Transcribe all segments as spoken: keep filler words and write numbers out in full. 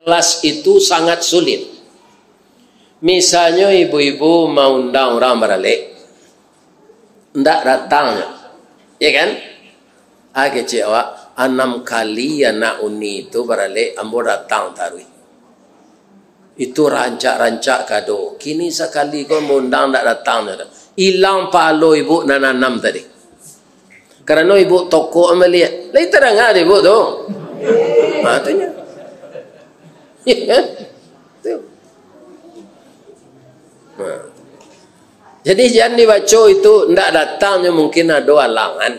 Ikhlas itu sangat sulit. Misalnyo ibu-ibu maundang urang baralek, ndak datang, ya kan? Ah, kecek awak, anam kali anak uni tu baralek, ambo datang taruih. Itu rancak-rancak kado. Kini sakali ko maundang ndak datang, ilang pahalo ibu nan anam tadi. Karano ibu tokok maliek. Lai tadanga dek ibu tu. Ha, tu nyo. Ya kan? Tu. Ha. Jadi, jan dibaco itu ndak datangnyo mungkin ado alangan.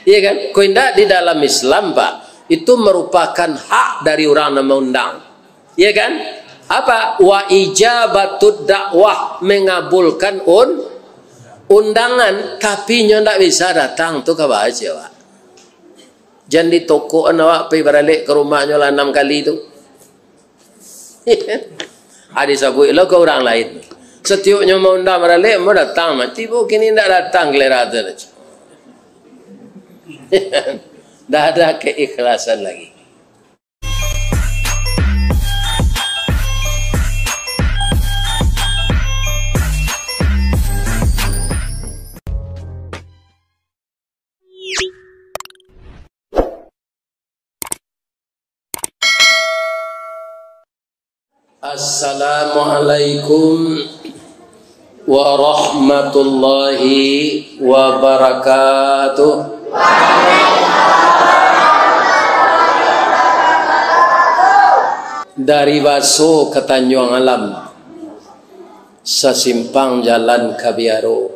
Iya kan? Ko indak di dalam Islam, Pak, itu merupakan hak dari urang nan maundang. Iya kan? Apa? Wa ijabatud dakwah, mengabulkan un-, undangan, tapi nyo ndak bisa datang tu ka baco, Pak. Jan ditokokan awak pai baralek ka rumahnyo lah anam kali tu. Ah, disabuik lo ka urang lain. Satiok nyo maundang baralek, mau datang, mati bo kini ndak datang, kalera tu. Ndak ada keikhlasan lagi. Assalamualaikum warahmatullahi wabarakatuh. Dari Baso ka Tanjuang Alam, sasimpang jalan ka Biaro.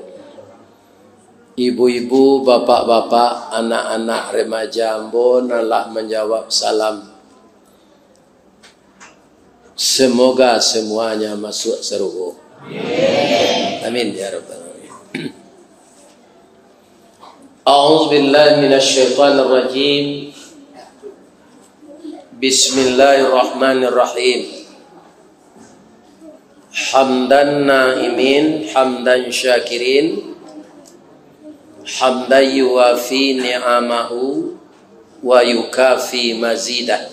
Ibu-ibu, bapak-bapak, anak-anak remaja ambo nan lah manjawab salam, semoga semuanya masuk sarugo. Amin, ya rabbal alamin. A'udzubillahi minasyaitonirrajim. Bismillahirrahmanirrahim. Hamdan na'imin, hamdan syakirin, hamdan yuwafi ni'amahu wa yukafi mazidah.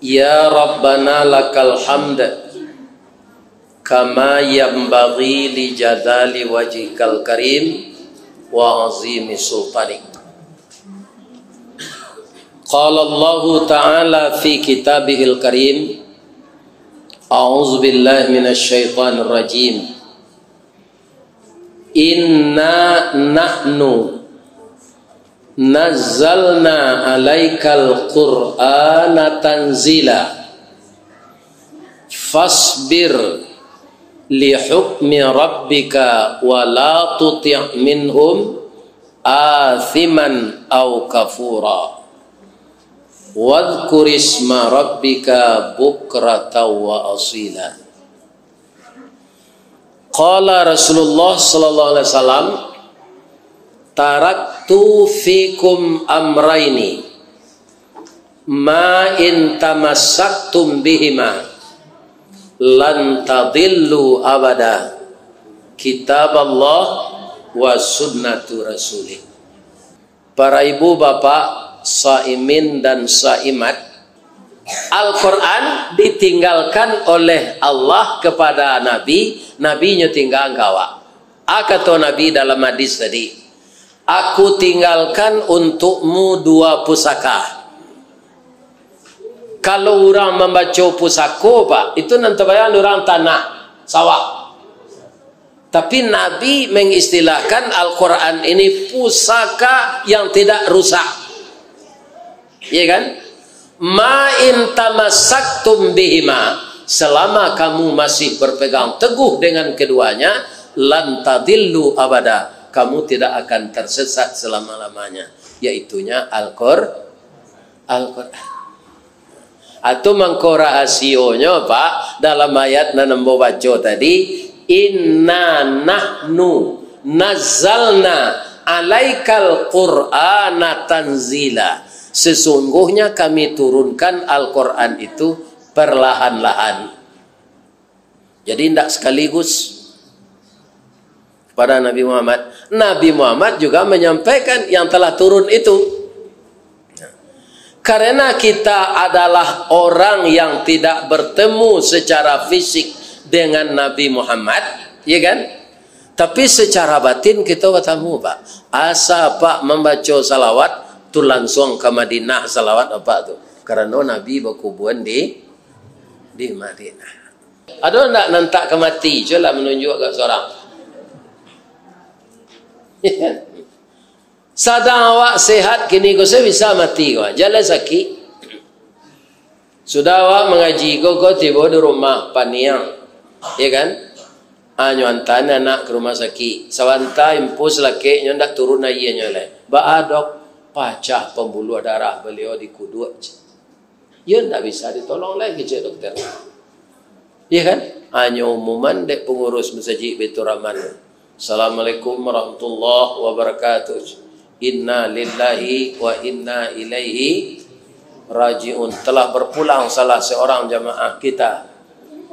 Ya Rabbana lakal hamd, kama yanbaghi li jalali wajhikal karim wa azimi sultanik. Qala Allahu ta'ala fi kitabihil karim, a'udzubillahi minasyaitonirrajim. Inna nahnu nazzalna alaikal Qur'ana tanzila. Fasbir li hukmi rabbika wa la tuti' minhum athiman au kafura. Wadhkurisma rabbika bukratan wa asila. Qala Rasulullah sallallahu alaihi wasallam, "Taraktu fikum amraini, ma in tamassaktum bihima, lan tadillu abada, kitaballah wa sunnatu rasulih." Para ibu bapak, saimin dan saimat, Al-Quran ditinggalkan oleh Allah kepada Nabi, Nabi nyo tinggalkan ka awak. A kato Nabi dalam hadis tadi, "Aku tinggalkan untukmu dua pusaka." Kalau urang mambaco pusako, Pak, itu nan tabayang urang tanah, sawah. Tapi Nabi mengistilahkan Al-Quran ini pusaka yang tidak rusak. Iya kan? "Ma in tamassaktum bihima," selama kamu masih berpegang teguh dengan keduanya, "lan tadillu abada," kamu tidak akan tersesat selama-lamanya, yaitunya Al-Qur-, Al-Quran. Atau mangko rahasionyo, Pak, dalam ayat nan ambo baco tadi, "Inna nahnu nazzalna alaikal Qur'ana tanzila." Sesungguhnya Kami turunkan Al-Quran itu perlahan-lahan. Jadi, indak sekaligus kepada Nabi Muhammad. Nabi Muhammad juga menyampaikan yang telah turun itu. Karena kita adalah orang yang tidak bertemu secara fisik dengan Nabi Muhammad, ya kan? Tapi secara batin kita bertemu, Pak. Asa Pak mambaco salawat, tu langsuang ka Madinah salawat Apak tu. Karano Nabi bakubuan di, di Madinah. Ado ndak nan tak ka mati? Cubolah manunjuak ka surang. Sadang awak sehat kini ko, se bisa mati ko, jan lai sakik. Sudah awak mangaji ko, ko tibo di rumah, paniang, ya kan? Anyo antaan anak ka rumah sakik, sabanta impus lakeknyo ndak turun aianyo lai. Baa dok, pacah pambuluah darah baliau di kuduak. Iyo ndak bisa ditolong lai, kecek dokter. Iya kan? Anyo umuman dek pangurus masajik Baiturrahman. Assalamualaikum warahmatullahi wabarakatuh. Inna lillahi wa inna ilaihi rajiun. Telah berpulang salah seorang jamaah kita,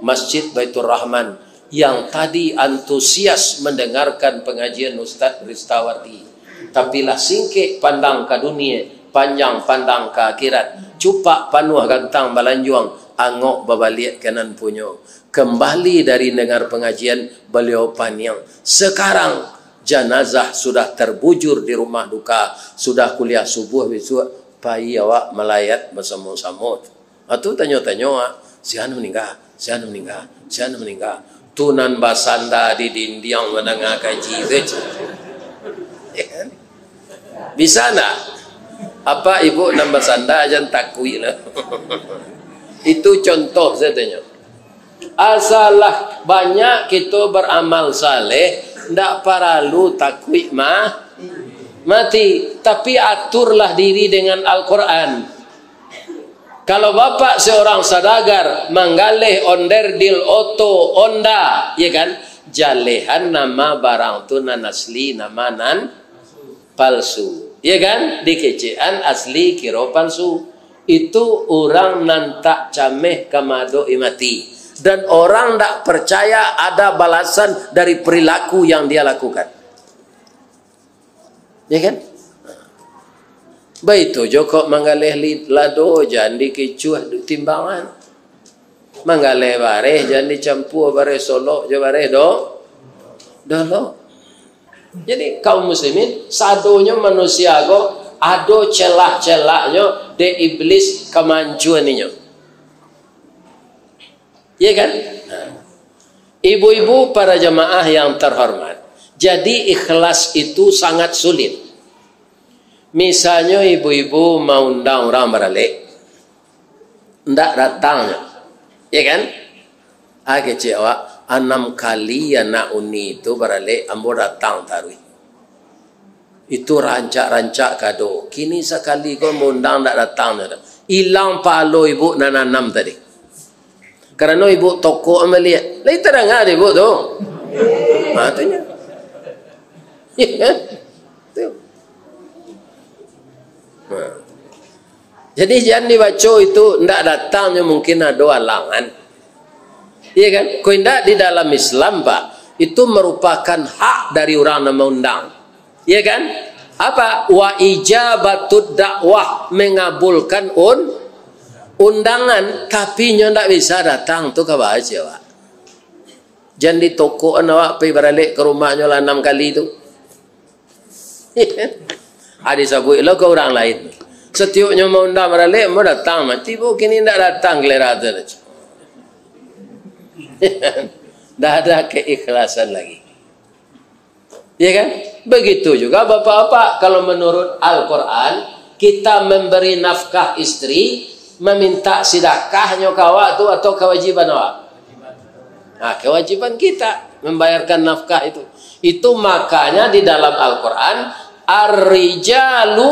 Masjid Baiturrahman, yang tadi antusias mendengarkan pengajian Ustaz Ristawardi. Tapi lah singkek pandang ka dunia, panjang pandang ka akhirat. Cupak panuah gantang balanjuang, angok babaliak ka nan punyo. Kembali dari dengar pengajian, baliau paniang. Sekarang, janazah sudah terbujur di rumah duka. Sudah kuliah subuh bisuak, pai awak malayat basamo-samo. Ha, tu tanyo-tanyo, ah, "Sia nan maningga? Sia nan maningga? Sia nan maningga?" Tu nan basanda di dindiang mandanga kaji tu. Ya kan? Bisa ndak? Apak ibuk nan basanda, jan takuik lah. Itu contoh sajo. Asalah banyak kito baramal saleh, ndak paralu takuik ma-, mati. Tapi aturlah diri dengan Al-Quran. Kalau bapak seorang sadagar manggaleh onderdil oto Honda, ya kan? Jalehan nama barang tu nan asli, nama nan palsu. Ya kan? Dikecekan asli kiro palsu. Itu urang nan tak cameh ka maadok-i mati. Dan orang ndak percaya ada balasan dari perilaku yang dia lakukan. Ya kan? Baitu jo kok manggaleh li-, lado, jan dikicuah du-, timbangan. Manggaleh bareh, jan dicampua bareh solok jo bareh do-, dolok. Jadi, kaum muslimin, sadonyo manusia ko ado celah-celahnyo dek iblis ka mancuan inyo. Iya kan? Nah. Ibu-ibu, para jamaah yang terhormat, jadi ikhlas itu sangat sulit. Misalnyo ibu-ibu maundang urang baralek, ndak datang, ya kan? Ah, kecek awak, anam kali anak uni tu baralek, ambo datang taruih. Itu rancak-rancak kado. Kini sakali ko maundang ndak datang nyo doh. Ilang pahalo ibu nan anam tadi. Karano ibu tokok maliek. Lai tadanga dek ibu tu. Ha, tu nyo. Ya kan? Tu. Nah. Jadi, jan dibaco itu ndak datang nyo mungkin ado alangan. Iya kan? Ko indak di dalam Islam, Pak, itu merupakan hak dari urang nan maundang. Iya kan? Apa? Wa ijabatud dakwah, mengabulkan un-, undangan, tapi nyo ndak bisa datang tu ka baco, Pak. Jan ditokokan awak pai baralek ka rumahnyo lah anam kali tu. Ah, disabuik lo ka urang lain. Satiok nyo maundang baralek, mau datang mah. Tibo kini ndak datang, kalera tu. Ndak ada keikhlasan lagi. Ya kan? Begitu juga bapak-bapak, kalau menurut Al-Quran, kita memberi nafkah istri, meminta sidakahnyo ka awak tu atau kewajiban awak? Nah, kewajiban kita membayarkan nafkah itu. Itu makanya di dalam Al-Quran, "Ar-rijalu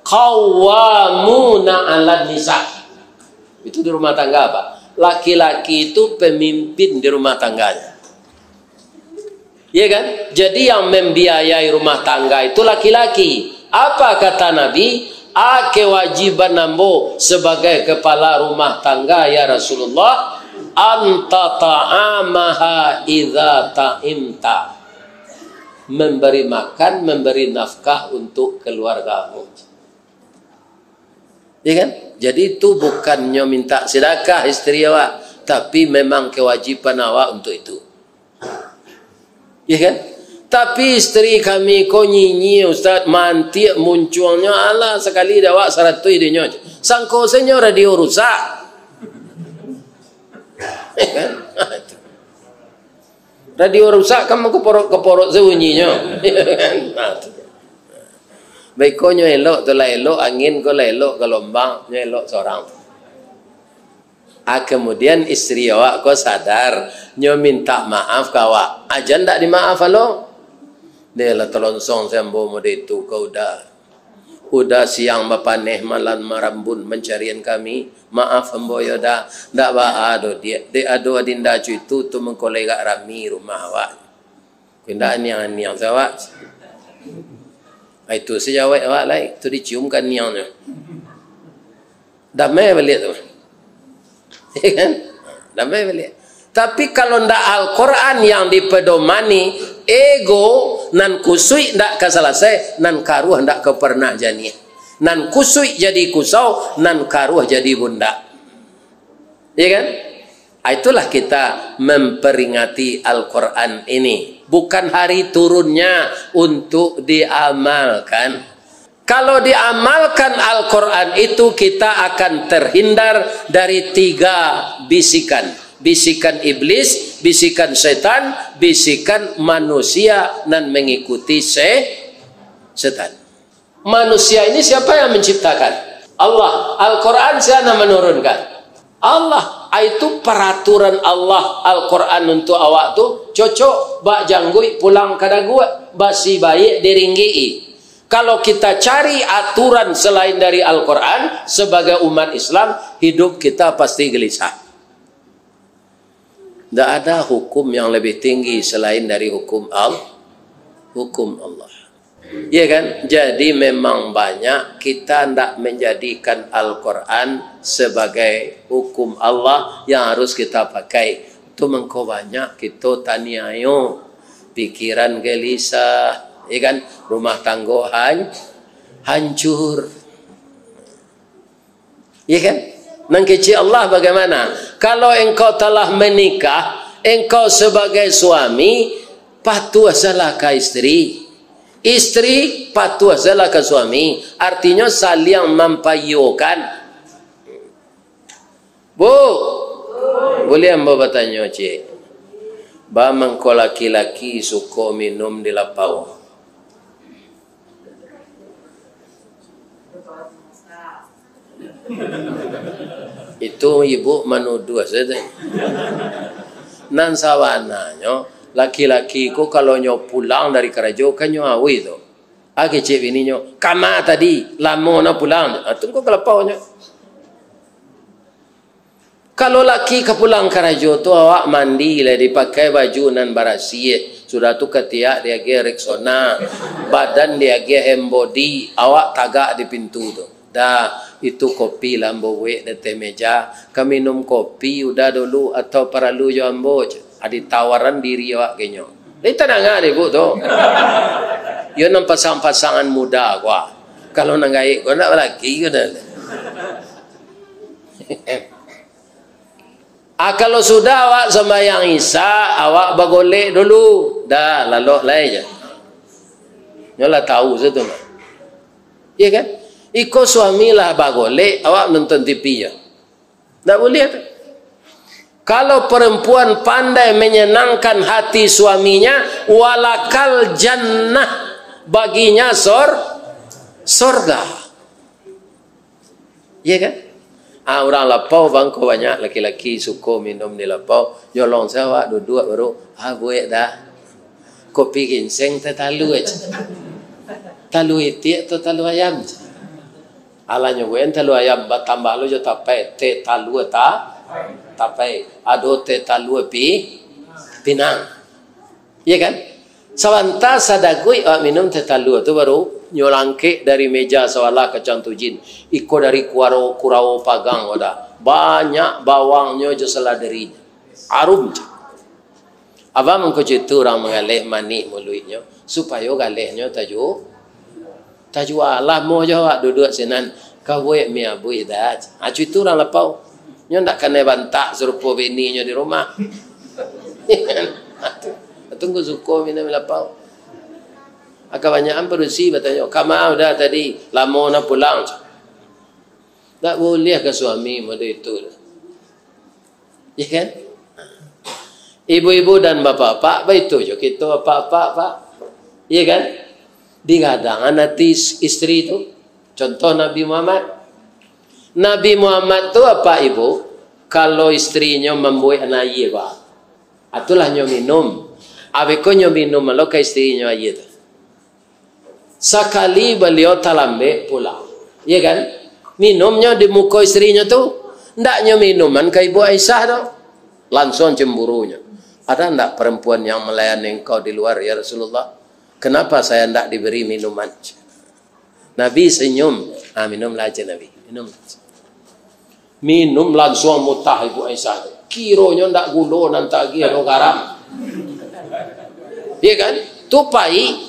qawwamuna 'alan nisa." Itu di rumah tangga, Pak. Laki-laki itu pemimpin di rumah tangganya. Iya kan? Jadi yang membiayai rumah tangga itu laki-laki. Apa kata Nabi? "A kewajiban ambo sebagai kepala rumah tangga, ya Rasulullah, antata'amaha idza ta'imta." Memberi makan, memberi nafkah untuk keluargamu. Ya kan? Jadi itu bukannyo minta sidakah istri awak, tapi memang kewajiban awak untuk itu. Ya kan? Tapi istri kami ko nyinyia, Ustaz, mantiak muncuangnyo, alah, sakali dek awak saratuih dinyo. Sangko sajo radio rusak. Ya kan? Radio rusak kan keporok-keporok sabunyinyo. Ya kan? Nah, tu. Beko nyo elok tu lah elok, angin ko lah elok, galombang nyo elok sorang. Ah, kemudian istri awak ko sadar, nyo minta maaf ka awak. Aja ndak dimaaf alo. Deh lah, talonsong se ambo mode tu ka Uda. Uda siang bapaneh, malam marambun mancarian kami. Maaf ambo yo Da, ndak baa doh, Diak. Dek ado Adinda Cuitu tu mangko lah agak rami rumah awak. Ko indak aniang-aniang se awak. Ah, itu se jawek awak lai, tu dicium ka aniangnyo. Damai baliak tu. Ya kan? Damai baliak. Tapi kalau ndak Al-Quran yang dipedomani, ego nan kusuik ndak ka salasai, nan karuah ndak ka pernah janiah. Nan kusuik jadi kusau, nan karuah jadi bundak. Ya kan? Ah, itulah kita memperingati Al-Quran ini. Bukan hari turunnya untuk diamalkan. Kalau diamalkan Al-Quran itu, kita akan terhindar dari tiga bisikan. Bisikan iblis, bisikan setan, bisikan manusia nan mengikuti se-, setan. Manusia ini siapa yang menciptakan? Allah. Al-Quran siapa yang menurunkan? Allah. Ah, itu peraturan Allah, Al-Quran untuk awak tu cocok, bak jangguik pulang ka daguak, basi baiak diringgik-i. Kalau kita cari aturan selain dari Al-Quran, sebagai umat Islam, hidup kita pasti gelisah. Ndak ada hukum yang lebih tinggi selain dari hukum Al-, hukum Allah. Ya kan? Jadi memang banyak kita ndak menjadikan Al-Quran sebagai hukum Allah yang harus kita pakai. Tu mangko banyak kito taniayo, pikiran gelisah, ya kan? Rumah tanggo han-, hancur. Ya kan? Nan kecek Allah bagaimana? Kalau engkau telah menikah, engkau sebagai suami, patuah salah ka istri. Istri, patuah salah ka suami. Artinyo, saling mampaiyokan. Bu, buliah ambo batanyo, Cik? Ba mangko laki-laki suko minum di lapau? Itu ibu manuduah saja. Nan sabananyo, laki-laki ko kalau nyo pulang dari karajo, kan nyo awih tu. Ah, kecek bininyo, "Kama tadi, lamo na pulang." Ah, tu ko ka lapau nyo. Kalau laki ka pulang karajo tu, awak mandi lah, dipakai baju nan barasiah. Sudah tu katiak diagiah Rexona, badan diagiah hand body, awak tagak di pintu tu. "Dah, itu kopi lah ambo buek di ateh meja. Ka minum kopi Uda dulu, atau paralu jo ambo?" cek. Adi tawaran diri awak ka inyo. Lai tadanga dek ibu tu. Iyo nan pasang-pasangan muda ko. Kalau nan gaek ko ndak balaki ko dah. Ah, kalau sudah awak sambahyang Isya, awak bagolek dulu. Dah, lalok lai je. Nyo lah tahu se tu mah. Iya kan? Iko suami lah bagolek, awak nonton T V je. Ndak buliah tu. Kalau perempuan pandai menyenangkan hati suaminya, walakal jannah, baginya sor-, sorga. Iya kan? Ah, urang lapau bangko banyak laki-laki suko minum di lapau. Nyolong se awak duduak baru, ah, buek dah. Kopi ginseng teh talua, cek. Talua itiak atau talua ayam, cek. Alah nyo buek talua ayam, batambah lo jo tapai, teh talua ta-, tapai. Ado teh talua pi-, pinang. Iya kan? Sabanta sadaguik awak minum teh talua tu, baru nyo langkek dari meja sabalah kacang tujin. Iko dari kuaro-, kurawo pagang wadah. Banyak bawangnyo jo saladerinyo. Arum je. Abah mangko cito urang manggaleh manih muluiknyo, supayo galehnyo taju-, tajua. Lah mo jo awak duduak sinan. Kau buek mi abuih dah. Acu itu urang lapau. Nyo ndak kanai bantak sarupo bininyo di rumah. Tunggu suko minum lapau. Kabanyakan padusi batanyo, "Kama udah tadi, lamo na pulang?" Ndak buliah ka suami model itu. Ya kan? Ibu-ibu dan bapak-bapak, baitu jo kito bapak-bapak, Pak. Ya kan? Digadangan ati is-, isteri tu. Contoh Nabi Muhammad. Nabi Muhammad tu, Bapak Ibu, kalau isterinyo mambuek aia, Pak, itulah nyo minum. Abih ko nyo minum lo ka isterinyo aia tu. Sakali baliau talambek pulang, ya kan? Minumnyo di muko isterinyo tu, ndak nyo minuman ka Ibu Aisyah tu. Lansuang cemburunyo. "Ada ndak perempuan yang melayani engkau di luar, ya Rasulullah? Kenapa saya ndak diberi minuman?" Nabi senyum, "Ah, minumlah aja, Nabi. Minumlah aja." Minum lansuang mutah Ibu Aisyah tu. Kironyo ndak gulo nan tagih, ado garam. Iya kan? Tu pai,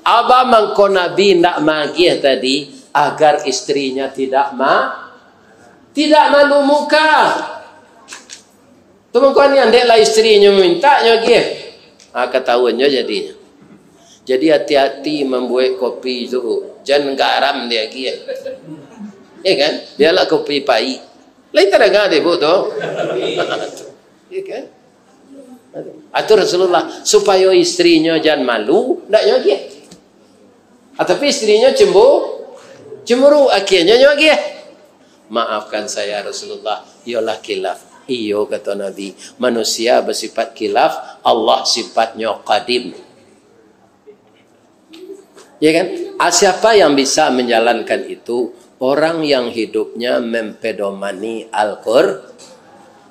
aba mangko Nabi ndak magiah tadi, agar istrinya tidak ma-, tidak malu muka. Tu mangko ni andeklah isterinyo minta nyo agiah. Ah, katahuan nyo jadinyo. Jadi hati-hati mambuek kopi tu, jan garam diagiah. Ya kan? Biarlah kopi pai. Lain tadanga dek Ibu tu. Ya kan? Atur Rasulullah, supayo istrinyo jan malu, ndak nyo agiah. Ah, tapi istrinyo cembu-, cemburu, akhirnyo nyo agiah. "Maafkan saya, Rasulullah, iyolah khilaf." "Iyo," kato Nabi, "manusia basifat khilaf, Allah sifatnyo qadim." Ya kan? Ah, siapa yang bisa menjalankan itu? Orang yang hidupnya mempedomani Al-Qur-,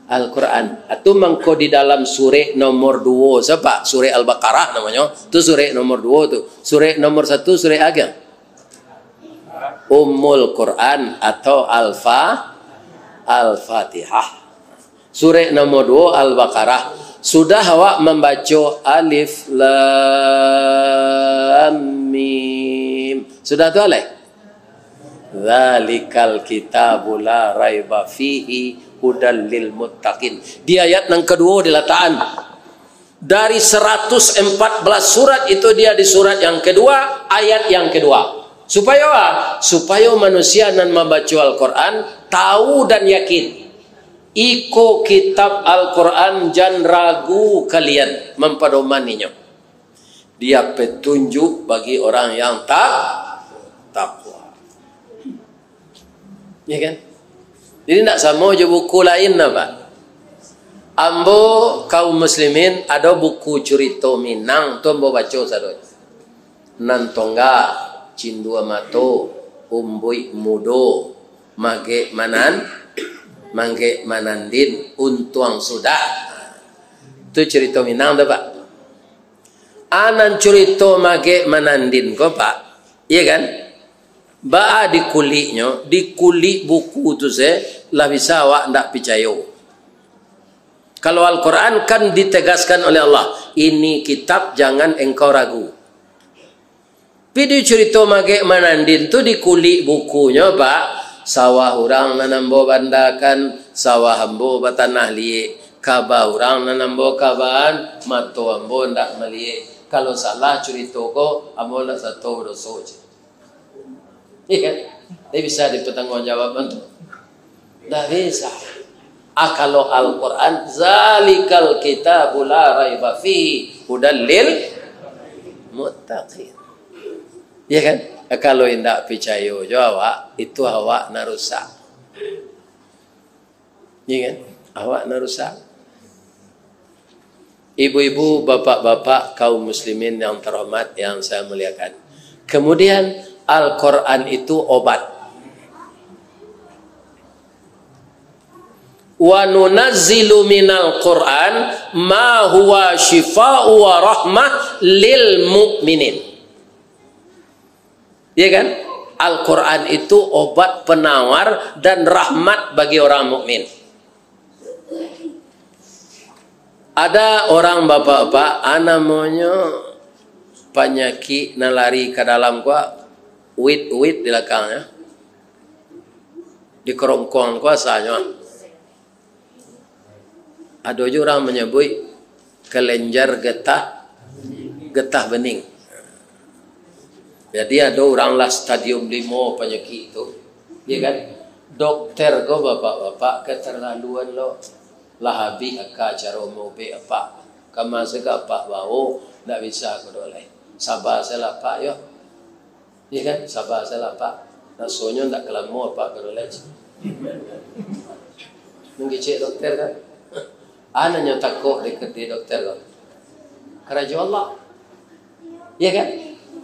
Al-Quran. Itu mangko di dalam surek nomor duo, siapa? Surek Al-Baqarah namonyo. Tu surek nomor duo tu. Surek nomor satu, surek apo? Ummul Quran atau Al-Fa-, Al-Fatihah. Surek nomor duo, Al-Baqarah. Sudah awak mambaco Alif Lam Mim? Sudah tu, alai? "Dzalikal kitabu la raiba fihi hudal lil muttaqin." Di ayat nan kaduo dilatakan. Dari saratus empat belas surat itu, dia di surat yang kedua, ayat yang kedua. Supayo apa? Supayo manusia nan mambaco Al-Quran tahu dan yakin, iko kitab Al-Quran jan ragu kalian mampadomaninyo. Dia petunjuk bagi orang yang tak, takwa. Ya kan? Jadi, ndak samo jo buku lain, nah, Pak. Ambo, kaum muslimin, ado buku curito Minang tu ambo baco sadonyo. Nan tongga, Cindua Mato, Umbuik Mudo, Magek Manan-, Magek Manandin, Untuang Sudah. Tu curito Minang tu, Pak. Ah, nan curito Magek Manandin ko, Pak, iya kan? Baa dikuliknyo, dikulik buku tu se, lah bisa awak ndak picayo. Kalau Al-Quran kan ditegaskan oleh Allah, "Ini kitab, jangan engkau ragu." Pi di curito Magek Manandin tu dikulik bukunyo, Pak. Sawah urang nan ambo bandakan, sawah ambo batanah liek. Kaba urang nan ambo kabaan, mato ambo ndak maliek. Kalau salah curito ko, ambo ndak sato badoso, cek. Iya kan? Ndak bisa dipertanggungjawabkan tu. Ndak bisa. Ah, kalau Al-Quran, "Dzalikal kitabu la raiba fihi hudal lil muttaqin." Iya kan? Kalau indak picayo jo awak, itu awak nan rusak. Iya kan? Awak nan rusak. Ibu-ibu, bapak-bapak, kaum muslimin yang terhormat, yang saya muliakan. Kemudian, Al-Quran itu obat. "Wa nunazzilu minal Qur'an ma huwa syifa'u wa rahmah lil mu'minin." Ya kan? Al-Quran itu obat penawar dan rahmat bagi orang mukmin. Ada orang bapak-bapak, ah, namonyo panyakik nan lari ka dalam ko, wit-wit di balakang, ya. Di kerongkong ko asanyo. Ado juo urang manyabuik kelenjar getah, getah bening. Jadi ado urang lah stadium limo panyakik tu, ya kan? Dokter ko bapak-bapak keterlaluan lo. Lah habih aka caro maubek apak. Kama se ka apak bao, ndak bisa ko doh lai. Saba se lah apak yo. Iya kan? Saba se lah, Pak. Rasonyo ndak ka lamo, Pak, baru lagi. Mangecek dokter kan? Ana nyo takok di, di dokter kan? Karajo Allah. Iya kan?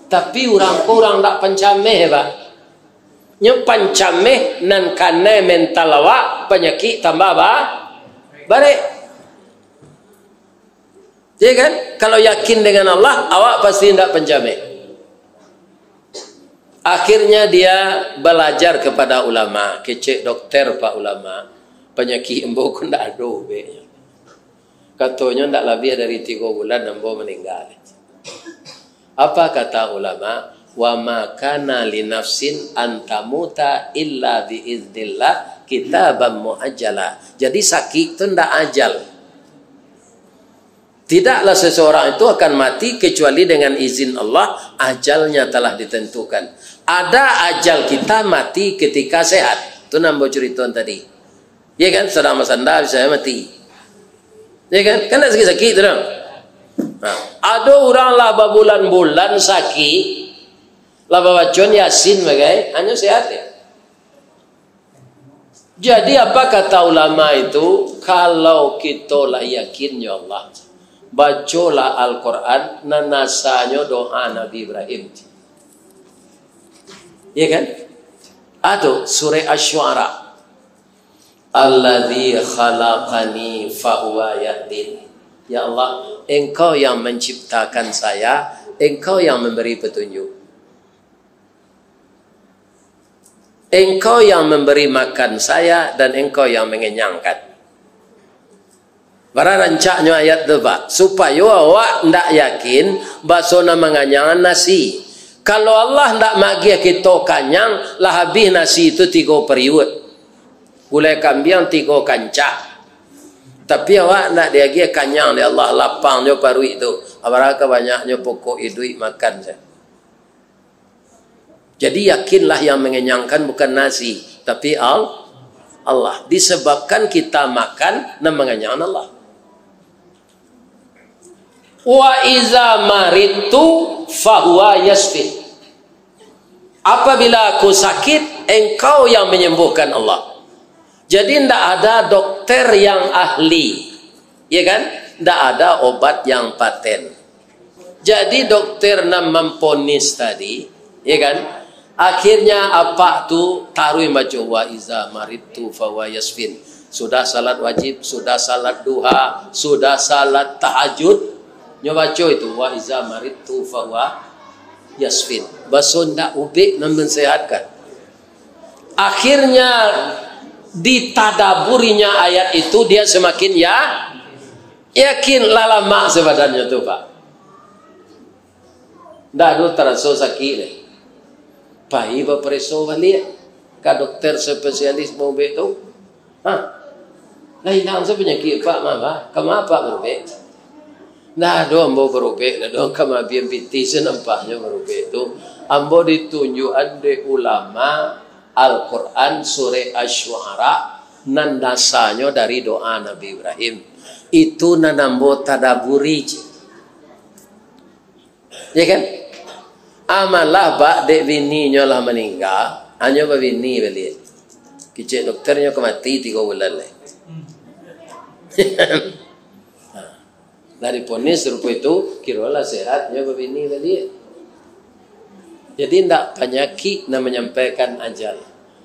Tapi urang ko urang ndak pancameh, Pak. Nyo pancameh nan kanai mental awak, panyakik tambah ba-, barek. Iya kan? Kalau yakin dengan Allah, awak pasti indak pancameh. Akhirnya dia balajar kepada ulama, kecek dokter, Pak Ulama, panyakik ambo ko ndak ado ubeknyo. Katonyo ndak labiah dari tigo bulan ambo maningga. Apa kata ulama? "Wa ma kana li nafsin an tamuta illa bi iznillah kitaban muajjala." Jadi sakik tu ndak ajal. Tidaklah seseorang itu akan mati kecuali dengan izin Allah, ajalnya telah ditentukan. Ada ajal kita mati ketika sehat. Tu nan ambo curito tadi. Ya kan? Sadang basanda, bisa mati. Ya kan? Kan ndak sakik-sakik tu doh. Nah, ado urang lah babulan-bulan sakik, lah babaco Yasin bagai, hanyo sehat ya. Jadi, apa kata ulama itu? Kalau kito lah yakin, ya Allah, bacolah Al-Quran, nan asanyo doa Nabi Ibrahim. Ya kan? Ado surah Asy-Syu'ara. "Alladzi khalaqani fahuwa yahdin." Ya Allah, Engkau yang menciptakan saya, Engkau yang memberi petunjuk. Engkau yang memberi makan saya dan Engkau yang mengenyangkan. Bara rancaknyo ayat tu, Pak, supayo awak ndak yakin baso nan manganyangan nasi. Kalau Allah ndak magiah kito kanyang, lah habih nasi tu tigo pariuak. Gulai kambiang tigo kancah. Tapi awak ndak diagiah kanyang dek Allah, lapang jo paruik tu. Abaraka banyaknyo pokok iduik makan sajo. Jadi, yakinlah yang mengenyangkan bukan nasi, tapi Al-, Allah. Disebabkan kita makan, nan manganyangan Allah. "Wa iza maridtu fahuwa yasfin." Apabila aku sakit, Engkau yang menyembuhkan, Allah. Jadi, ndak ada dokter yang ahli, ya kan? Ndak ada obat yang paten. Jadi, dokter nan mamponis tadi, ya kan? Akhirnya, apak tu taruih baco, "Wa iza maridtu fahuwa yasfin." Sudah salat wajib, sudah salat duha, sudah salat tahajud, nyo baco itu, "Wa iza maridtu fahuwa yasfin." Baso ndak ubek nan mensehatkan. Akhirnya, ditadaburinya ayat itu, dia semakin ya-, yakin, lah lamak sabananyo tu, Pak. Ndak ado taraso sakik deh. Pai bapareso baliak ka dokter spesialis maubek tu. Ha? Lah ilang se panyakik Pak mah, bah. Kama Pak barubek? Ndak ado ambo barubek, ndak ado kama bian pitih se nampaknyo barubek tu. Ambo ditunjuakan dek ulama Al-Quran surah Asy-Syu'ara nan dasanyo dari doa Nabi Ibrahim. Itu nan ambo tadaburi, cik. Ya kan? Amalah bak dek bininyo lah maningga, hanyo babini baliak. Kicek dokter nyo ka mati tigo bulan lai. Nah, lah diponis rupo itu, kirolah sehat nyo babini baliak. Jadi, ndak panyakik nan manyampaikan ajal.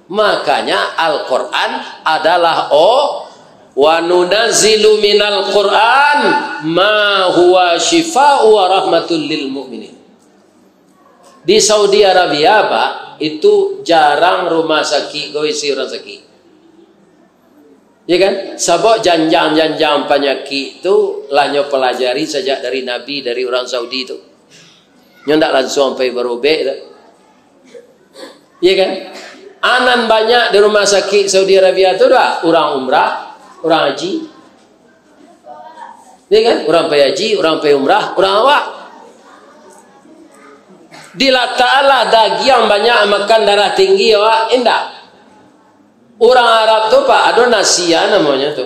Makanya Al-Quran adalah o-, "Wa nunazzilu minal Quran ma huwa syifa'u wa rahmatul lil mu'minin." Di Saudi Arabia, Pak, itu jarang rumah sakik ko isi urang sakik. Ya kan? Sabab janjang-janjang panyakik tu lah nyo pelajari sajak dari Nabi, dari urang Saudi tu. Nyo ndak lansuang pai barubek tu. Iya kan? Anan banyak di rumah sakik Saudi Arabia tu dah, urang umrah, urang haji. Ya kan? Urang pai haji, urang pai umrah, urang awak. Dilatak lah dagiang banyak makan darah tinggi awak, indak. Urang Arab tu, Pak, ado nasiah namonyo tu.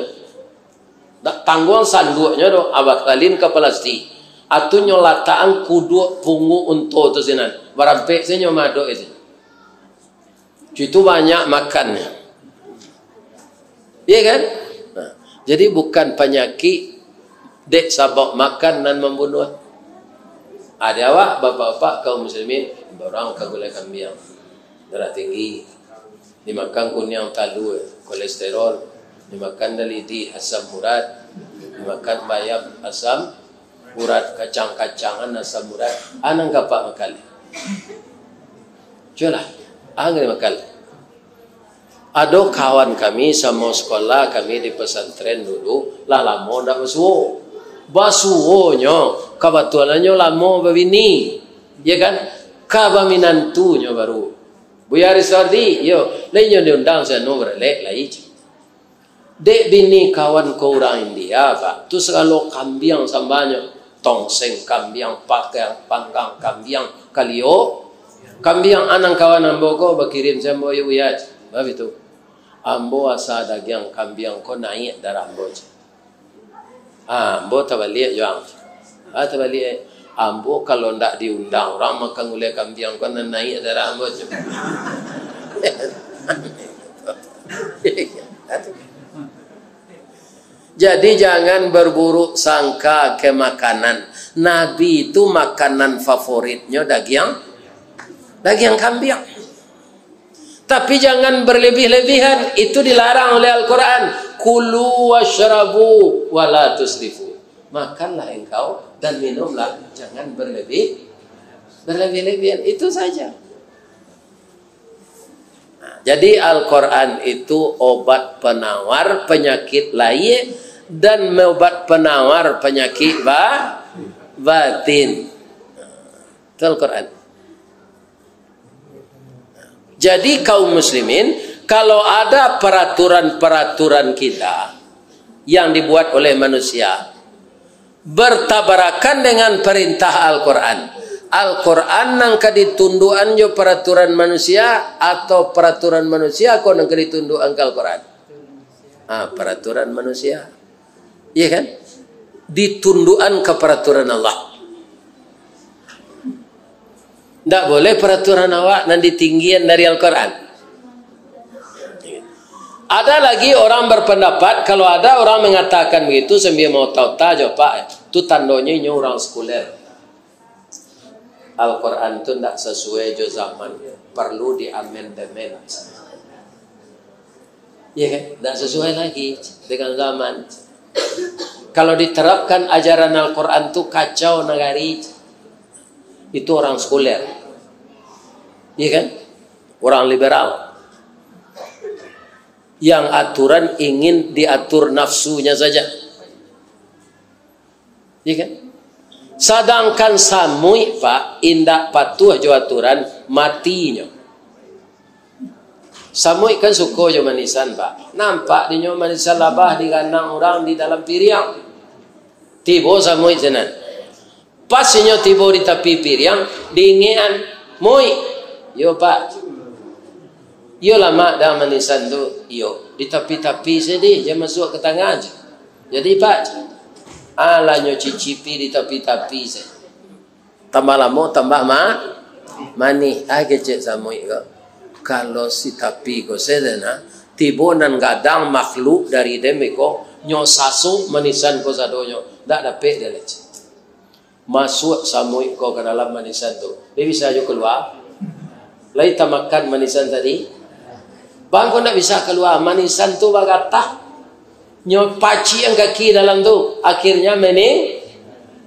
Dak tangguang sanduaknyo tu, abah salin ka plastik. Atu nyo latakan kuduak pungguak unto tu sinan. Barampek se nyo madok itu. Itu banyak makannyo. Iya kan? Nah, jadi bukan panyakik dek sabab makan nan mambunuah. Ado awak, bapak-bapak, kaum muslimin, urang ka gulai kambiang, darah tinggi, dimakan kuniang talua, kolesterol, dimakan dalidi, asam urat, dimakan bayam, asam urat, kacang-kacangan, asam urat, anang kapak makan. Cubolah, angan makan. Ado kawan kami samo sekolah kami di pesantren dulu, lah lamo ndak basuo. Basuonyo, kabatulannyo lamo babini, ya kan? Ka baminantunyo baru. Buya Rizaldi, iyo, lah inyo diundang sano baralek lai. Dek bini kawan ko urang India, Pak, tu sagalo kambiang sambahnyo. Tongseng kambiang, pagang, panggang kambiang, kalio kambiang. Anang kawan ambo ko bakirim se ambo, yo, Buya, babitu. Ambo asa dagiang kambiang ko naiak darah ambo, ceh. Ah, ambo tabaliak jo ang. Ah, tabaliak, eh. Ambo kalau ndak diundang urang makan gulai kambiang ko, nan naiak darah ambo, ceh. Jadi, jangan berburuk sangka ke makanan. Nabi itu makanan favoritnyo dagiang, dagiang kambiang. Tapi jangan berlebih-lebihan, itu dilarang oleh Al-Quran. "Kulu washrabu wala tusrifu." Makanlah engkau dan minumlah, jangan berlebih, berlebih-lebihan. Itu saja. Nah, jadi Al-Quran itu obat penawar penyakit lahir dan obat penawar penyakit ba-, batin. Itu Al-Quran. Jadi, kaum muslimin, kalau ada peraturan-peraturan kita yang dibuat oleh manusia, bertabarakan dengan perintah Al-Quran. Al-Quran nan ka ditundukan jo peraturan manusia, atau peraturan manusia ko nan ka ditundukan ka Al-Quran? Ah, peraturan manusia. Iya kan? Ditundukan ka peraturan Allah. Ndak boleh peraturan awak nan ditinggian dari Al-Quran. Ada lagi orang berpendapat, kalau ada orang mengatakan begitu, sambia maota-ota jo, Pak, tu tandonyo inyo urang sekuler. Al-Quran tu ndak sesuai jo zaman, perlu di-amandemen. Iya kan? Ndak sesuai lagi dengan zaman. Kalau diterapkan ajaran Al-Quran tu kacau nagari. Itu orang sekuler. Iya kan? Orang liberal. Yang aturan ingin diatur nafsunya saja. Iya kan? Sadangkan samuik, Pak, indak patuah jo aturan, matinyo. Samuik kan suko jo manisan, Pak. Nampak dinyo manisan labah diganang urang di dalam piriang. Tibo samuik sinan. Pas inyo tibo di tapi piriang, diingekan, "Muik." "Iyo, Pak." "Iyo lamak dah manisan tu?" "Iyo, di tapi-tapi se dih, jan masuak ka tangah." "Jadi, Pak." Alah nyo cicipi di tapi-tapi se. Tambah lamo, tambah ma-, manih. Ai kecek samuik ko. Kalau si tapi ko se deh nah, tibo nan gadang makhluk dari dem iko, nyo sasok manisan ko sadonyo, ndak dapek deh lai. Masuak samuik ko ka dalam manisan tu. Dia bisa jo kalua. Lai tamakan manisan tadi. Bang ko ndak bisa kalua, manisan tu bagatah. Nyo pacian kaki dalam tu. Akhirnya meni-,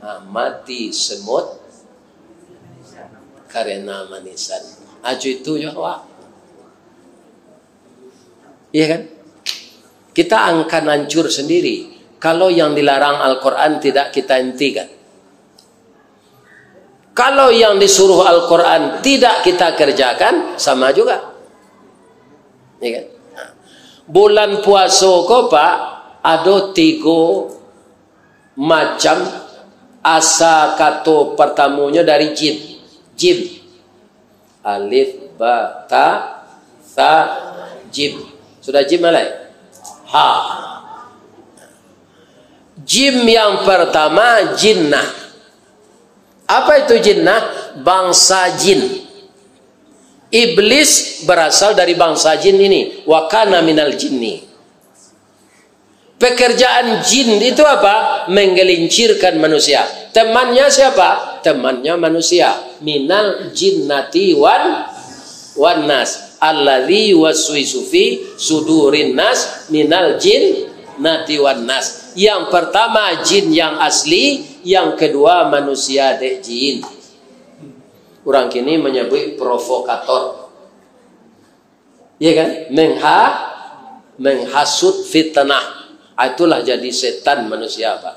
ha, mati semut karena manisan. Ajo itu jo awak. Iya kan? Kita akan hancur sendiri kalau yang dilarang Al-Quran tidak kita hentikan. Kalau yang disuruh Al-Quran tidak kita kerjakan, sama juga. Ya kan? Bulan puaso ko, Pak, ado tigo macam asa kato. Partamonyo dari jim. Jim. Alif, ba, ta, sa, jim. Sudah jim, alai? Ha. Jim yang pertama, jinnah. Apa itu jinnah? Bangsa jin. Iblis berasal dari bangsa jin ini. Wa kana minal jinni. Pekerjaan jin itu apa? Menggelincirkan manusia. Temannya siapa? Temannya manusia. Minal jinnati wan, wan nas. Alladzi yuwaswisu fi sudurin nas minal jinnati wan nas. Yang pertama jin yang asli, yang kedua manusia dek jin. Urang kini manyabuik provokator. Ya kan? Mengha-, menghasut fitnah. Ah, itulah jadi setan manusia, Pak.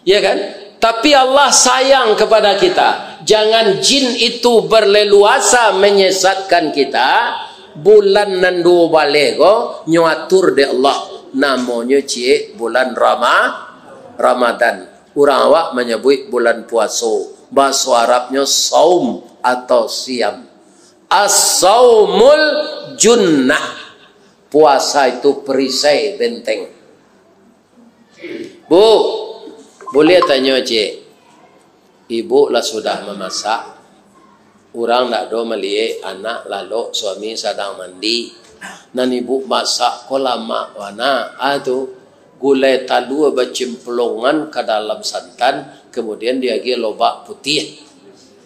Ya kan? Tapi Allah sayang kepada kita. Jangan jin itu berleluasa menyesatkan kita. Bulan nan duo baleh ko, nyo atur dek Allah. Namonyo ciek bulan Rama-, Ramadan. Urang awak manyabuik bulan puaso. Bahaso Arabnyo saum atau siam. As-saumul junnah. Puasa itu perisai benteng. Bu, buliah tanyo ciek? Ibu lah sudah mamasak. Urang ndak do maliek anak lalok, suami sadang mandi. Nan ibu masak ko lamak bana. Ah, tu. Gulai talua bacimplongan ka dalam santan, kemudian diagiah lobak putiah.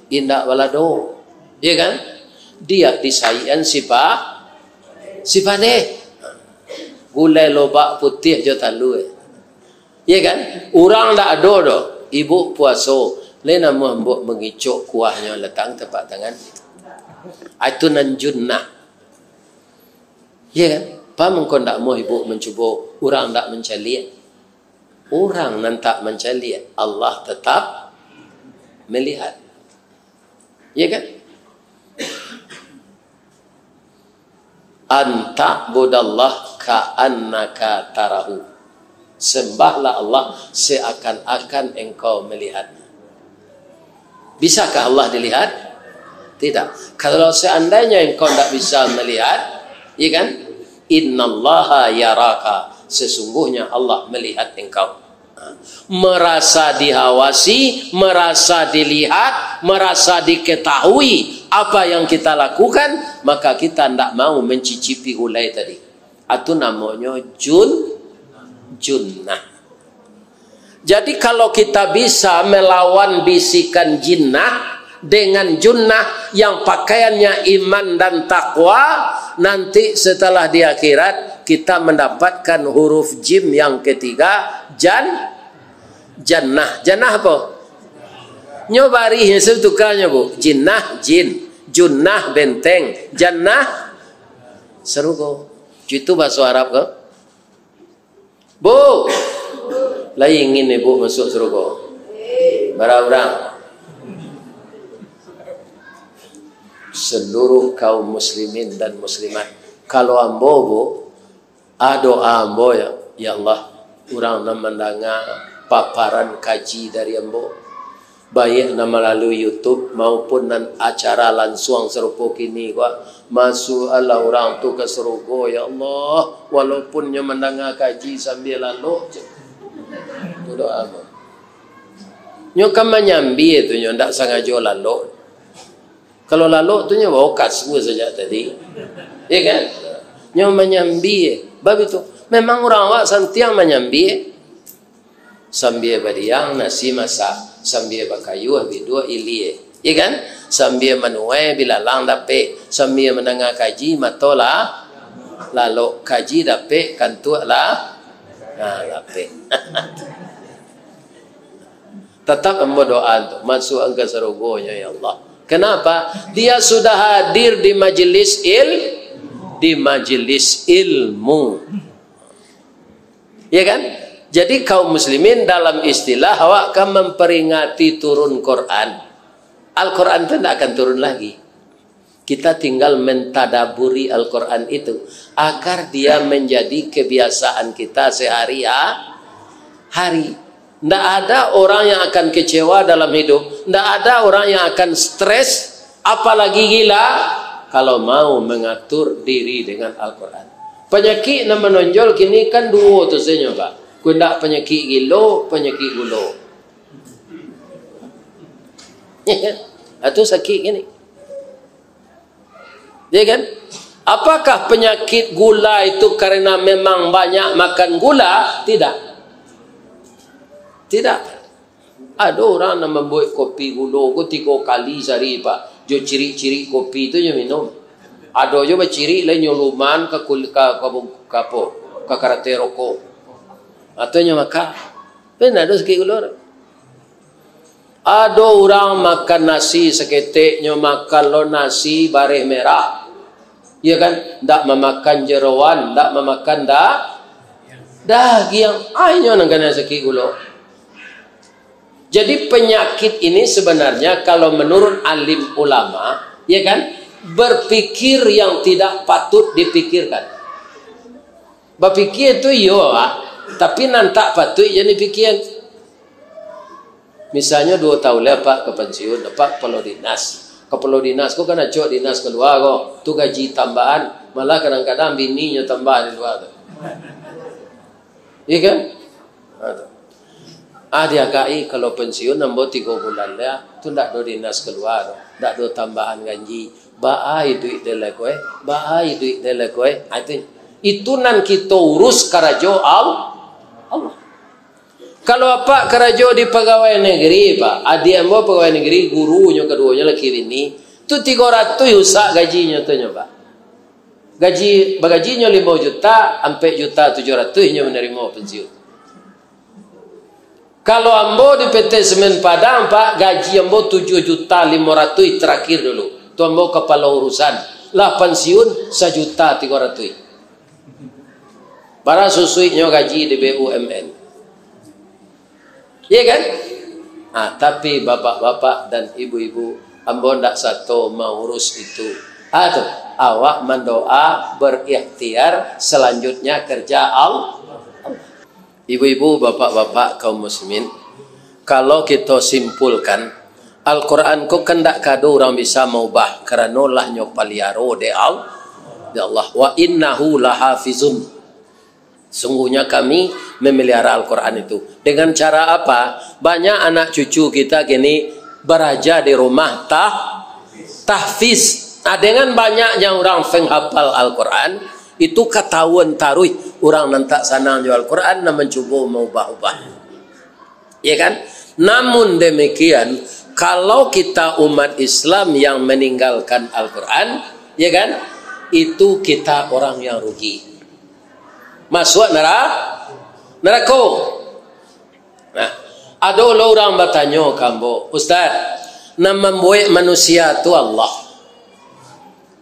Indak balado. Ya kan? Diak disaikan sipa-, sipadeh. Gulai lobak putiah jo talua. Ya kan? Urang ndak ado doh. Ibu puaso. Lai namuah ambo mangicok kuahnyo latang tapak tangan. Ah, itu nan junnah. Ya kan? Paham engkau ndak amuah ibu mancubo urang ndak mancaliak? Urang nan tak mancaliak, Allah tetap melihat. Ya kan? An ta'budallah ka'annaka tarahu. Sembahlah Allah seakan-akan engkau melihat. Bisakah Allah dilihat? Tidak. Kalau seandainya engkau tidak bisa melihat, ya kan? Innallaha yaraka. Sesungguhnya Allah melihat engkau. Merasa diawasi, merasa dilihat, merasa diketahui apa yang kita lakukan, maka kita ndak mau mencicipi gulai tadi. Itu namonyo jun-, junnah. Jadi, kalau kita bisa melawan bisikan jinnah dengan junnah yang pakaiannya iman dan takwa, nanti setelah di akhirat kita mendapatkan huruf jim yang ketiga, jan-, jannah. Jannah apa? Nyo barih, nyo tukanyo, Bu. Jinnah, jin. Junnah, benteng. Jannah, sarugo. Itu bahaso Arab ko. Bu, lai ingin ibu masuk sarugo? Bara urang? Seluruh kaum muslimin dan muslimat. Kalau ambo, Bu, ah, doa ambo, ya, ya Allah, urang nan mandanga paparan kaji dari ambo, baiak nan malalui YouTube maupun nan acara lansuang sarupo kini ko, masuakkanlah urang tu ka sarugo, ya Allah, walaupun nyo mandanga kaji sambia lalok je. Tu doa ambo. Nyo kan manyambia tu, nyo ndak sangajo lalok. Kalau lalok tu nyo baokas sajak tadi. Ya kan? Nyo manyambia. Bab itu. Memang urang awak santiang manyambia. Sambia badiang nasi masak, sambia bakayuah biduak ilia. Ya kan? Sambia manuai bilalang dapek, sambia mandanga kaji mato lah lalok, kaji dapek, kantuak lah, nah, lapeh. Tatap ambo doa tu, masuakkan ka sarugonyo, ya Allah. Kenapa? Dia sudah hadir di majelis il-, di majelis ilmu. Ya kan? Jadi kaum muslimin dalam istilah awak kan memperingati turun Quran. Al-Quran tu ndak akan turun lagi. Kita tinggal mentadaburi Al-Quran itu, agar dia menjadi kebiasaan kita sehari-hari. Ndak ada orang yang akan kecewa dalam hidup, ndak ada orang yang akan stres, apalagi gila, kalau mau mengatur diri dengan Al-Quran. Penyakit yang menonjol kini kan duo tu sajo, Pak. Kundak penyakit gilo, penyakit gulo. Itu sakit kini. Ya kan? Apakah penyakit gula itu karena memang banyak makan gula? Tidak. Tidak. Ado urang nan mambuek kopi gulo ko tigo kali sahari, Pak. Jo cirik-cirik kopi tu jo minum. Ado jo bacirik lai nyuluman ka kul-, ka, ka, ka apo? Ka karate rokok. Atau nyo makan. Tapi ndak ado sakik gulo. Ado urang makan nasi saketek, nyo makan lo nasi bareh merah. Ya kan? Ndak mamakan jeroan, ndak mamakan da-, dagiang. Ai nyo nan kanai sakik gulo. Jadi penyakit ini sebenarnya kalau menurut alim ulama, ya kan, berpikir yang tidak patut dipikirkan. Bapikia tu iyo, Pak, tapi nan tak patuik jan dipikia. Misalnyo duo taun lai apak ka pansiun, apak kapalo dinas. Kapalo dinas ko kan acok dinas kalua ko, tu gaji tambahan, malah kadang-kadang bininyo tambah di lua tu. Iya kan? Ha, tu. Ah, diagak-i kalau pensiun ambo tigo bulan lah, tu ndak ado dinas kalua tu, ndak ado tambahan gaji. Baa iduik den lai ko, eh? Baa iduik den lai ko, eh? Ha, itu. Itu nan kito urus karajo Al-, Allah. Kalau apak karajo di pagawai negeri, Pak, adiak ambo pagawai negeri, gurunyo kaduonyo laki bini, tu tigo ratuih usak gajinyo tu nyo, Pak. Gaji, bagajinyo limo juta, ampek juta tujuah ratuih inyo manarimo pensiun. Kalau ambo di P T Semen Padang, Pak, gaji ambo tujuah juta limo ratuih terakhir dulu. Tu ambo kapalo urusan. Lah pensiun sajuta tigo ratuih. Bara susuiknyo gaji di B U M N. Iya kan? Ah, tapi bapak-bapak dan ibu-ibu, ambo ndak sato maurus itu. Ah, tu, awak mandoa berikhtiar, selanjutnya kerja Al-, ibu-ibu, bapak-bapak, kaum muslimin, kalau kito simpulkan, Al-Quran ko kan ndak ka ado urang bisa maubah, karano lah nyo paliaro dek Al-, dek Allah. Wa innahu lahafizun. Sungguhnya kami memelihara Al-Quran itu. Dengan cara apa? Banyak anak cucu kita kini baraja di rumah tah-, tahfiz. Ah, dengan banyaknya urang penghafal Al-Quran, itu katahuan taruih urang nan tak sanang jo Al-Quran, nan mancubo maubah-ubah. Ya kan? Namun demikian, kalau kita umat Islam yang meninggalkan Al-Quran, ya kan, itu kita orang yang rugi. Masuak nara-, narako. Nah, ado lo urang batanyo ka ambo, "Ustaz, nan mambuek manusia tu Allah.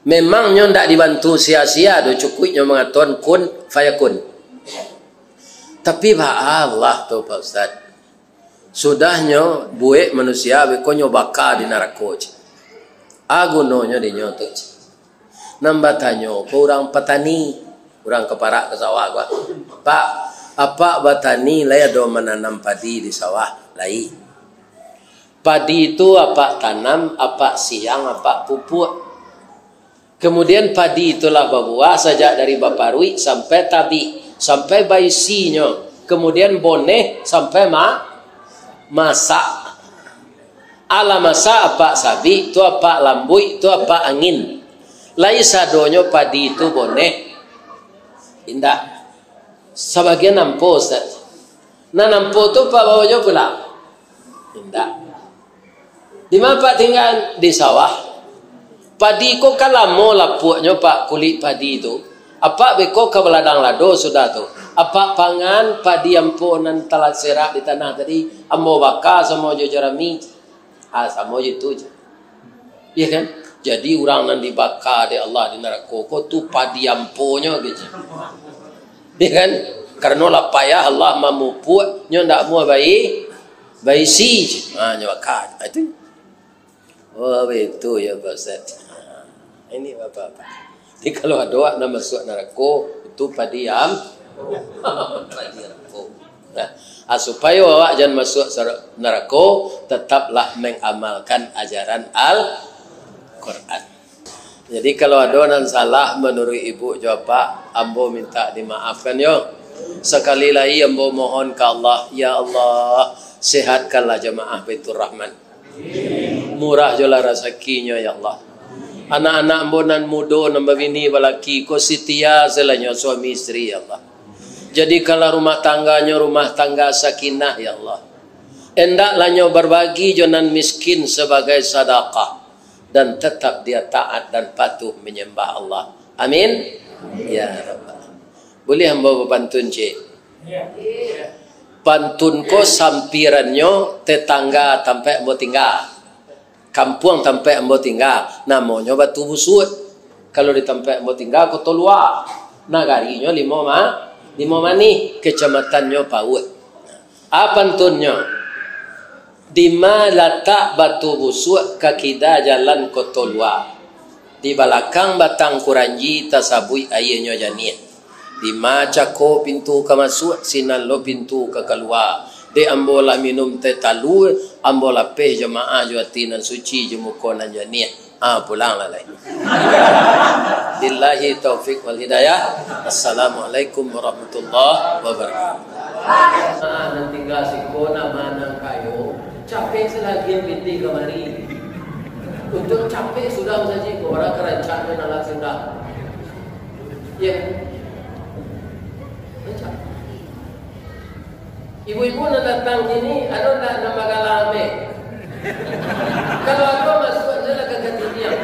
Memangnyo ndak dibantu sia-sia do, cukuiknyo mangatoan kun fayakun." Tapi baa Allah tu, Pak Ustaz? Sudahnyo buek manusia, beko nyo baka di narako, cek. A gunonyo dinyo tu, cek. Nan batanyo ko urang patani, urang ka parak ka sawah ko. "Pak, apak batani lai ado mananam padi di sawah?" "Lai." "Padi tu apak tanam, apak siang, apak pupuak. Kemudian padi tu lah babuah sajak dari baparuik sampai tabik, sampai baisinyo. Kemudian boneh sampai ma-, masak. Alah masak apak sabik, tu apak lambuik, tu apak angin. Lai sadonyo padi tu boneh?" "Indak." "Sabagian ampo, Ustaz." "Nan ampo tu apak bawa jo pulang?" "Indak." "Di ma apak tingga?" "Di sawah." "Padi ko kan lamo lapuaknyo, Pak, kulik padi tu. Apak beko ka baladang lado sudah tu. Apak pangan padi ampo nan talah serak di tanah tadi, ambo baka samo jo jarami." Ah, samo jo itu je. Iya kan? Jadi, urang nan dibaka dek Allah di narako ko tu padi amponyo gitu. Iya kan? Karano lah payah Allah mamupuak, nyo ndak muah bai-, baisi je. Ha, nyo baka. Ha, itu. Oh, betul ya, Pak Ustaz. Ini bapak-bapak. Jadi kalau ado awak nan masuak narako, itu padiam. Padiam. Nah, ah, supayo awak jan masuak sar-, narako, tetaplah mengamalkan ajaran Al-Quran. Jadi kalau ado nan salah manuruik ibu jo apak, ambo minta dimaafkan yo. Sakali lai ambo mohon ka Allah, ya Allah, sehatkanlah jamaah Baitur Rahman. Murah jolah rasakinyo, ya Allah. Anak-anak ambo nan mudo, nan babini balaki ko, setia salanyo suami isteri, ya Allah. Jadikanlah rumah tangganyo rumah tangga sakinah, ya Allah. Endaklah nyo barbagi jo nan miskin sabagai sadakah, dan tatap dia taat dan patuh manyambah Allah. Amin. Ya Rabbal. Buliah ambo bapantun, cik? Pantun ko sampirannyo tetangga tampaik ambo tingga. Kampuang tampaik ambo tingga, namonyo Batu Busuak. Kalau di tampaik ambo tingga, Koto Lua. Nagarinyo Limo Ma-, Limo Manih, kacamatannyo Pauak. A pantunnyo, dima latak Batu Busuak ka kida jalan Koto Lua. Di balakang batang kuranji tasabuik aianyo janiah. Dima cako pintu ka masuak, sinan lo pintu ka kalua. Dek ambo lah minum teh talua, ambo lapeh jamaah jo ati nan suci jo muko nan janiah. Ah, pulanglah lai. Billahi taufik wal hidayah. Assalamualaikum warahmatullahi wabarakatuh. Ah, nan tingga siko nama nan kayo, capek salagi pitih kamari. Untuak capek sudah saji, ko urang ka rancak nan alah sudah. Ya. Rancak. Ibu-ibu nan datang kini, ado ndak nan bagalang ambek? Kalau ado, masuak se lah ka katiniang.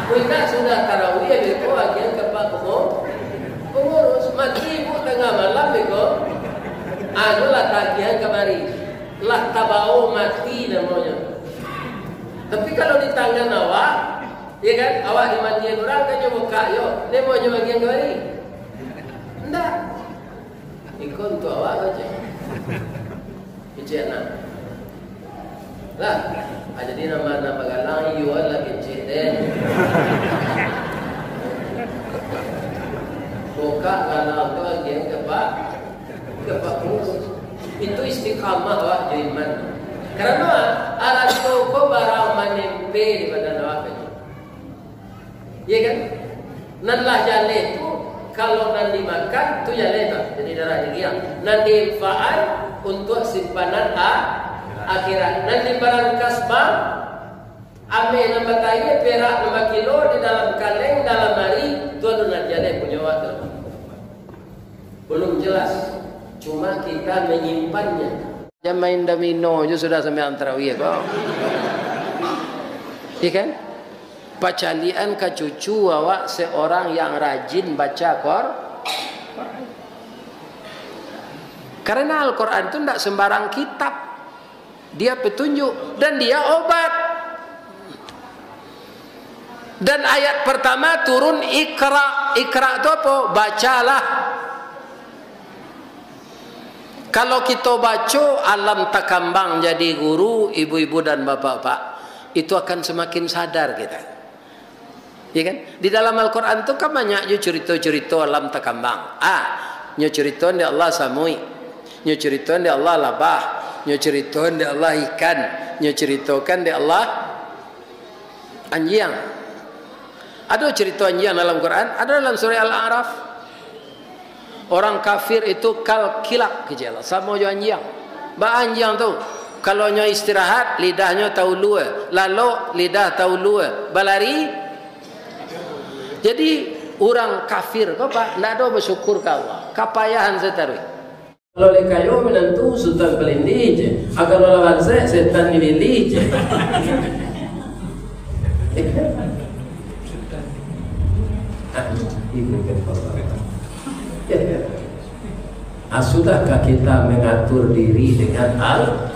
Kok indak, sudah tarawih, beko agiahan ka pak pengu-, pengurus. Mati ibu tangah malam, beko. Anu lah tagiahan kamari. Lah tabao mati namonyo. Tapi kalau di tangan awak, ya kan, awak dimandian urang, kan nyo bukak yo, namonyo bagian kamari. Ndak. Iko untuak awak sajo. Kecek anak. Lah, ah, jadi nama, nama galang iyo lah kecek den. Bukak galang tu agiahan ka pak, ka pak pengurus. Itu istiqamah awak jo iman. Karano arato ko barang manempe di badan awak. Iya kan? Nan lah jaleh tu, kalau nan dimakan, tu jaleh tu, jadi darah daging. Nan diinfaan untuak simpanan a-, akhirat. Nan dibarangkas bank, ameh nan batayie, perak nan bakilo di dalam kaleng, dalam ari, tu ado nan jaleh punyo awak tu. Belum jelas, cuma kita menyimpannya. Jan main domino jo sudah sambiang tarawih ko. Iya kan? Pacaliakan ka cucu awak seorang yang rajin baca Qur-, Quran. Karena Al-Quran tu ndak sembarang kitab. Dia petunjuk dan dia obat. Dan ayat pertama turun, "Iqra." Iqra tu apo? Bacalah. Kalau kito baco, alam takambang jadi guru, ibu-ibu dan bapak-bapak. Itu akan semakin sadar kita. Ya kan? Di dalam Al-Quran tu kan banyak jo curito-curito alam takambang. Ah, nyo curitoan dek Allah samuik. Nyo curitoan dek Allah labah. Nyo curitoan dek Allah ikan. Nyo curitokan dek Allah anjiang. Ado curito anjiang dalam Quran, ado dalam surah Al-A'raf. Orang kafir itu kal kilab, kecek Allah, samo jo anjiang. Ba anjiang tu, kalau nyo istirahat, lidahnyo taulua, lalok, lidah taulua, balari. Jadi, urang kafir ko, Pak, ndak ado basyukur ka Allah. Kapayahan sataruih. Kalau lekayo minantu, sutan palindih je. Ah, kalau lawan se-, setan dililih je. Ah, sudahkah kita mengatur diri dengan Al-,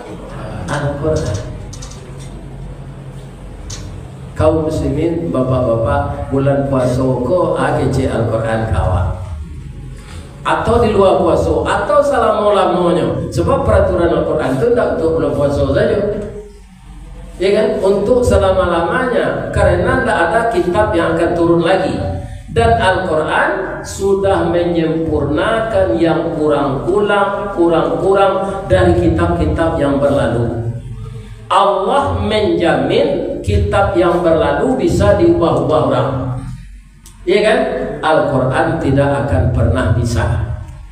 Al-Quran? Kaum muslimin, bapak-bapak, bulan puaso ko, ah, kecek Al-Quran ka awak. Atau di lua puaso, atau salamo-lamonyo. Sabab paraturan Al-Quran tu ndak untuak bulan puaso sajo. Ya kan? Untuk selama-lamanya, karena ndak ada kitab yang akan turun lagi. Dan Al-Quran sudah menyempurnakan yang kurang-kurang, kurang-kurang dari kitab-kitab yang berlalu. Allah menjamin kitab yang berlalu bisa diubah-ubah orang. Ya kan? Al-Quran tidak akan pernah bisa.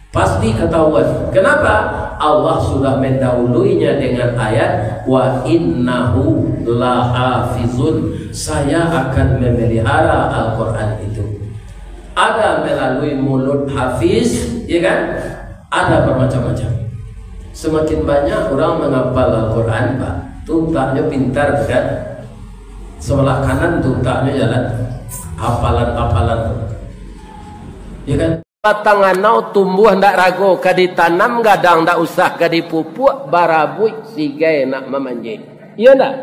Pasti ketahuan. Kenapa? Allah sudah mendahuluinya dengan ayat, "Wa innahu lahafizun." Saya akan memelihara Al-Quran itu. Ada melalui mulut hafiz, ya kan? Ada bermacam-macam. Semakin banyak orang menghafal Al-Quran, Pak, tu utaknya pintar, kan? Sebelah kanan tu utaknya jalan. Hafalan-hafalan tu. Ya kan? Batang anau tumbuah ndak rago, ka ditanam gadang ndak usah, ka dipupuak barabuik sigai nak mamanjek. Iyo ndak?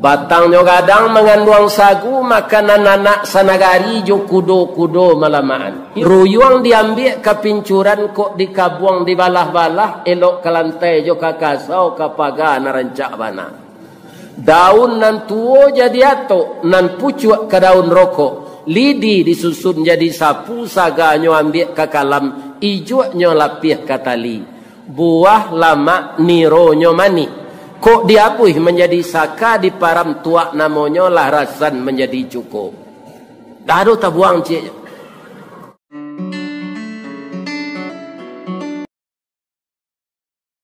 Batangnyo gadang manganduang sagu, makanan anak sanagari jo kudo-kudo malamaan. Ruyuang diambiak ka pincuran, kok dikabuang dibalah-balah, elok ka lantai jo ka kasau, ka paga nan rancak bana. Daun nan tuo jadi atok, nan pucuak ka daun rokok. Lidi disusun jadi sapu, saganyo ambiak ka kalam, ijuaknyo lapiah ka tali. Buah lamak nironyo manih, kok diabuih manjadi saka, diparam tuak namonyo, lah rasan manjadi cuko. Dah ado tabuang ciek.